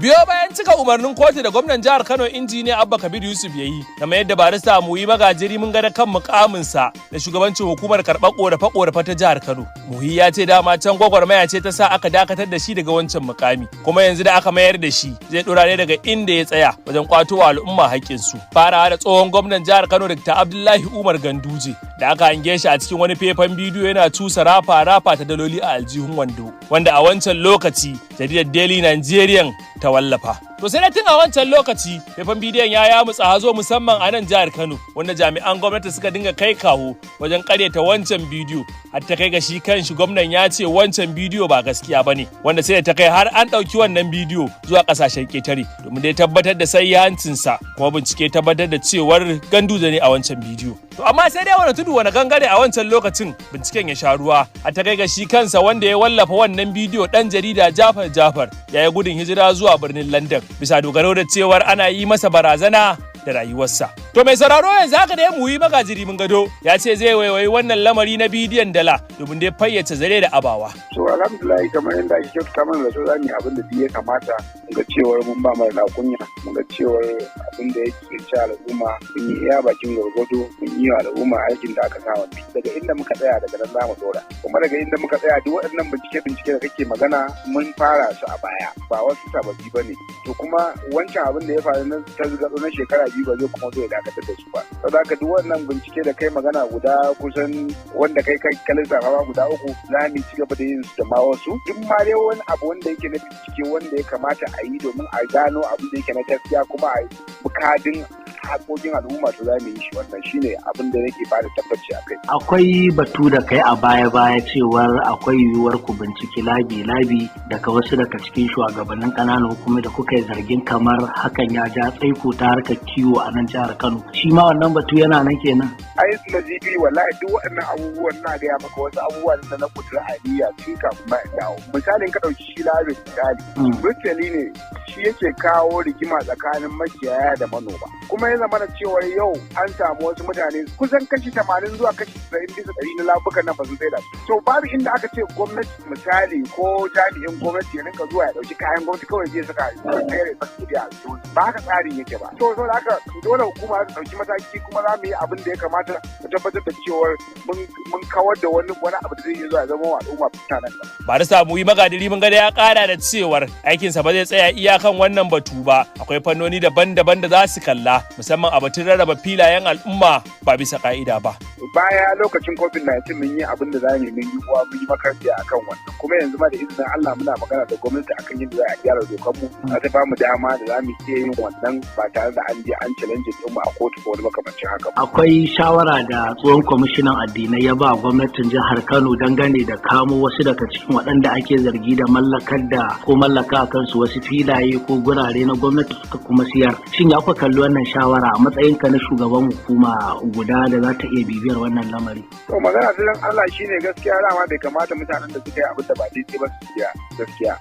Biyo bayan cika umarnin kotu da gwamnan jihar Kano, Injiniya Abba Kabir Yusuf, ya yi na mayar da Barista Muyi Magaji Rimin Gado kan mukaminsa da shugabancin hukumar karɓar ƙorafe-ƙorafe ta jihar Kano. Muhi ya ce dama can gwagwarmaya ce ta sa aka dakatar da shi daga wancan mukami, kuma yanzu da aka mayar da shi zai ɗora ne daga inda ya tsaya wajen kwato wa al'umma haƙƙinsu. Farawa da tsohon gwamnan jihar Kano, Dr. Abdullahi Umar Ganduje, da aka hange shi a cikin wani faifan bidiyo yana cusa rafa-rafa ta daloli a aljihun wando, wanda a wancan lokaci jaridar Daily Nigerian ta wallafa. To sai tun a wancan lokaci faifan bidiyon ya yamutsa hazo, musamman a nan jihar Kano, wanda jami'an gwamnati suka dinga kai kawo wajen karyata wancan bidiyo, har ta kai ga shi kanshi gwamnan ya ce wancan bidiyo ba gaskiya bane, wanda sai da ta kai har an ɗauki wannan bidiyo zuwa ƙasashen ƙetare domin dai tabbatar da sahihancinsa, kuma bincike tabbatar da cewar Ganduje ne a wancan bidiyo. To amma sai dai wani tudu wani gangare, a wancan lokacin binciken ya sha ruwa, a ta kai ga shi kansa wanda ya wallafa wannan bidiyo, ɗan jarida Jafar Jafar, ya yi gudun hijira zuwa birnin London bisa dogaro da cewar ana yi masa barazana da rayuwarsa. To mai sauraro, yanzu haka dai Muyi Magaji Rimin Gado ya ce zai waiwayi wannan lamari na bidiyon dala domin dai fayyace zare da abawa. To alhamdulillah, kamar yadda ake kyautata mana da za mu yi abin da duk ya kamata mun ga cewar mun ba mara kunya, mun ga cewar abin da yake ci al'umma, mun yi iya bakin gwargwado, mun yi wa al'umma aikin da aka sama. Daga inda muka tsaya, daga nan za mu dora. Kuma daga inda muka tsaya, duk waɗannan bincike-bincike da kake magana mun fara su a baya, ba wasu sababbi ba ne. To kuma wancan abin da ya faru na tasgaro na shekara 2 ba zai kuma zo ya dakatar da su ba. Saboda haka duk wannan bincike da kai magana guda kusan wanda kai kai ka lissafa ma guda uku, za mu ci gaba da yin su da ma wasu. Duk ma dai wani abu wanda yake na bincike wanda ya kamata a yi domin a gano abin da yake na gaskiya kuma a bi kadin haƙoƙin al'umma, to za mu yi shi. Wannan shine abin da nake bada tabbaci a kai. Akwai batu da kai a baya-baya cewar akwai yiwuwar ku binciki labi-labi daga wasu daga cikin shugabannin ƙananan hukumomi da kuka yi zargin kamar hakan ya ja tsaiko ta harkar kiwo a nan jihar Kano. Shi ma wannan batu yana nan kenan? Ai Nazifi, wallahi duk waɗannan abubuwan na gaya maka wasu abubuwa da na kudura aniya tun kafin ma in dawo. Misalin ka ɗauki shi labi misali. Burtali ne shi yake kawo rigima tsakanin makiyaya da manoma. Kuma ya zama da cewar yau an samu wasu mutane kusan kashi 80 zuwa kashi 90% na labukan nan ba sun tsaida su. To babu inda aka ce gwamnati misali ko jami'in gwamnati ya rinka zuwa ya ɗauki kayan gwamnati kawai zai saka sayar ya saka kuɗi a aljihun. Ba haka tsarin yake ba. To saboda haka dole hukuma ta ɗauki mataki, kuma za mu yi abin da ya kamata mu tabbatar da cewar mun kawar da wani wani abu da zai iya zuwa ya zama wa al'umma fitina nan gaba. Barista Muyi Magaji Rimin Gado ya kara da cewar aikinsa ba zai tsaya iyakan wannan batu ba, akwai fannoni daban-daban da za su kalla, musamman a batun rarraba filayen al'umma ba bisa ka'ida ba. Baya lokacin COVID-19 mun yi abin da za mu yi, mun yi uwa mun yi makaranta akan wannan. Kuma yanzu ma da izinin Allah muna magana da gwamnati akan yadda za a gyara dokar mu za ta ba mu dama da za mu iya yin wannan ba tare da an je an challenge din mu a kotu ko wani makamancin haka. Akwai shawara da tsohon kwamishinan addinai ya ba gwamnatin jihar Kano dangane da kamo wasu daga cikin waɗanda ake zargi da mallakar da ko mallaka kansu wasu filaye ko gurare na gwamnati suka kuma siyar. Shin ya kuka kalli wannan shawara a matsayinka na shugaban hukuma guda da za ta iya bibiyar wannan lamari? To magana ta dan Allah shine gaskiya, dama bai kamata mutanen da suka yi abin da ba daidai ba su biya gaskiya.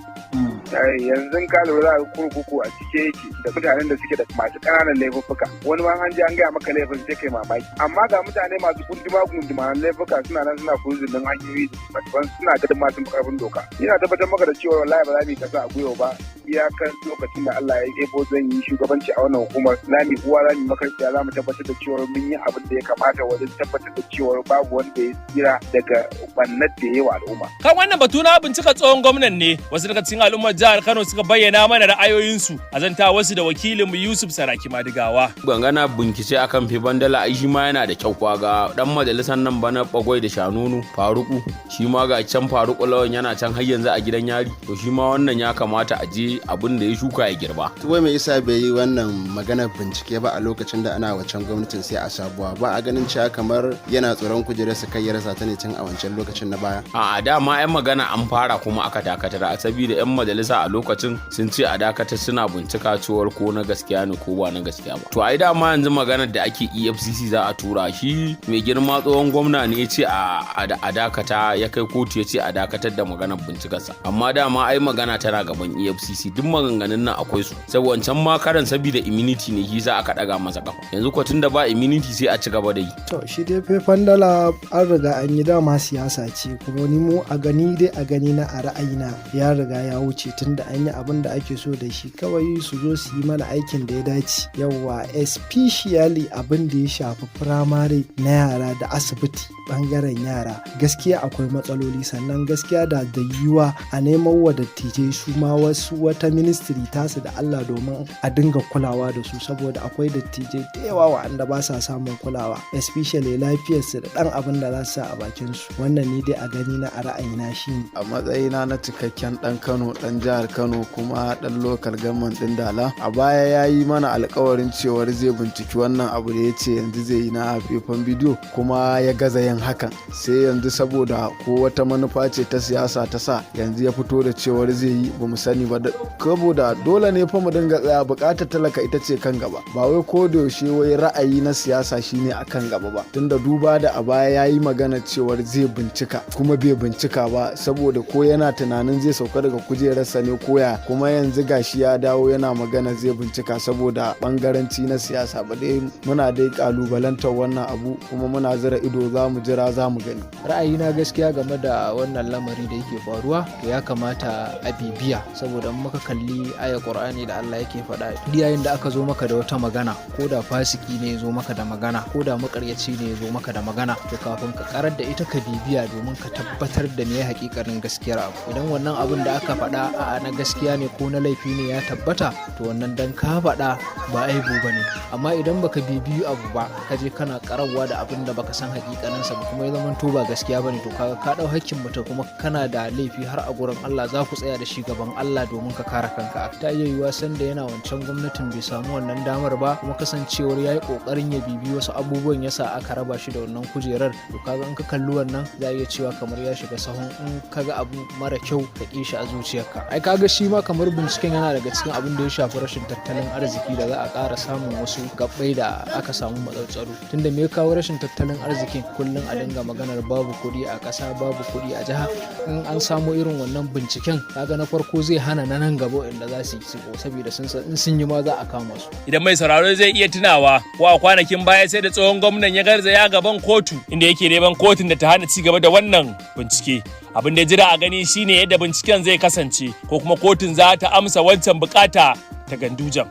Yanzu ka lura, za ka kurkuku a cike yake da mutanen da suke da masu ƙananan laifuffuka. Wani ma an ji an gaya maka laifin sai kai mamaki, amma ga mutane masu gunduma gunduma laifuka suna nan suna cruising din hanyoyi daban, suna ganin ma sun fi karfin doka. Ina tabbatar maka da cewa wallahi ba za mu yi kasa a gwiwa ba. Iyakar lokacin da Allah ya ɗebo zan yi shugabanci a wannan hukumar, za mu uwa za mu makarciya, za mu tabbatar da cewa mun yi abin da ya kamata wajen tabbatar da cewa babu wanda ya tsira daga bannar da ya yi wa al'umma. Kan wannan batu na bincika tsohon gwamnan ne wasu daga cikin al'ummar jihar Kano suka bayyana mana ra'ayoyinsu a zanta wasu da wakilinmu Yusuf Saraki Madigawa. Gangana bincike akan fi bandala ai shi ma yana da kyau kwa ga dan majalisar nan bana Bagwai da Shanunu Faruku, shi ma ga can Faruku Lawan yana can har yanzu a gidan yari. To shi ma wannan ya kamata a je abin da ya shuka ya girba. Wai mai isa bai yi wannan maganar bincike ba a lokacin da ana wancan gwamnatin sai a sabuwa? Ba a ganin cewa kamar yana tsoron kujerar su kai ya rasa ta ne tun a wancan lokacin na baya? A dama yan magana an fara kuma aka dakatar a saboda yan majalisa a lokacin sun ce a dakatar, suna bincika cewar ko na gaskiya ne ko ba na gaskiya ba. To ai dama yanzu maganar da ake EFCC za a tura shi, mai girma tsohon gwamna ne ya ce a dakata, ya kai kotu ya ce a dakatar da maganar bincikarsa. Amma dama ai magana tana gaban EFCC, duk maganganun nan akwai su. Saboda wancan ma karan saboda immunity ne shi za aka daga masa kafa, yanzu ko tunda ba immunity sai a ci gaba da yi. To shi dai faifan dala an riga an yi, dama siyasa ce. Kuma ni mu a gani dai, a gani na, a ra'ayina, ya riga ya wuce. Tunda an yi abin da ake so da shi, kawai su zo su yi mana aikin da ya dace. Yawwa, especially abin da ya shafi firamare na yara da asibiti bangaren yara, gaskiya akwai matsaloli. Sannan gaskiya da yiwuwa a neman wa dattijai su ma wasu wata ministry tasu da Allah, domin a dinga kulawa da su, saboda akwai dattijai da yawa wa'anda ba sa samun kulawa, especially lafiyarsu da dan abin da za su sa a bakin su. Wannan ni dai a gani na, a ra'ayina shine. A matsayina na cikakken dan Kano, dan jihar Kano, kuma dan local government din Dala, a baya ya yi mana alkawarin cewar zai binciki wannan abu da ya ce yanzu zai yi na faifan bidiyo, kuma ya gaza yin hakan. Sai yanzu, saboda ko wata manufa ce ta siyasa ta sa yanzu ya fito da cewar zai yi, ba mu sani ba. Saboda dole ne fa mu dinga tsaya, bukatar talaka ita ce kan gaba, ba wai ko da yaushe wai ra'ayi na siyasa shine a kan gaba ba. Tunda duba da a baya ya yi magana cewar zai bincika, kuma bai bincika ba, saboda ko yana tunanin zai sauka daga kujerarsa ne koya, kuma yanzu gashi ya dawo yana magana zai bincika saboda bangaranci na siyasa. Ba dai muna dai kalubalantar wannan abu, kuma muna zira ido, za mu jira, za mu gani. Ra'ayina gaskiya game da wannan lamari da yake faruwa, to ya kamata a bibiya, saboda in muka kalli aya Qur'ani da Allah yake faɗa, duk yayin da aka zo maka da wata magana, ko da fasiki ne ya zo maka da magana, ko da makaryaci ne ya zo maka da magana, to kafin ka karar da ita ka bibiya domin ka tabbatar da me hakikanin gaskiyar abu. Idan wannan abin da aka faɗa a na gaskiya ne ko na laifi ne ya tabbata, to wannan dan ka faɗa ba aibu ba ne. Amma idan baka bibiyu abu ba, ka je kana karawa da abin da baka san hakikaninsa ba, kuma ya zama to ba gaskiya bane, to kaga ka dau hakkin mutum, kuma kana da laifi har a gurin Allah. Za ku tsaya da shi gaban Allah domin ka kare kanka. Ta iya yiwuwa sanda yana wancan gwamnatin bai samu wannan damar ba, kuma kasancewar ya yi kokarin ya bibi wasu abubuwan yasa aka raba shi da wannan kujerar. To kaga in ka kalli wannan, za a iya cewa kamar ya shiga sahun in kaga abu mara kyau ka ƙi shi a zuciyarka. Ai kaga shi ma kamar binciken yana daga cikin abin da ya shafi rashin tattalin arziki da za a ƙara samun wasu gabbai da aka samu matsaltsalu. Tunda me ya kawo rashin tattalin arzikin? Kullum a dinga maganar babu kuɗi a ƙasa, babu kuɗi a jiha. In an samu irin wannan binciken, kaga na farko zai hana na nan gaba inda za su yi, saboda sun san in sun yi ma za a kama su. Idan mai sauraro zai iya tunawa, ko a kwanakin baya sai da tsohon gwamnan ya garzaya gaban kotu, inda yake neman kotun da ta hana ci gaba da wannan bincike. Abin da jira a gani shine yadda binciken zai kasance, ko kuma kotun za ta amsa wancan bukata ta Gandujan.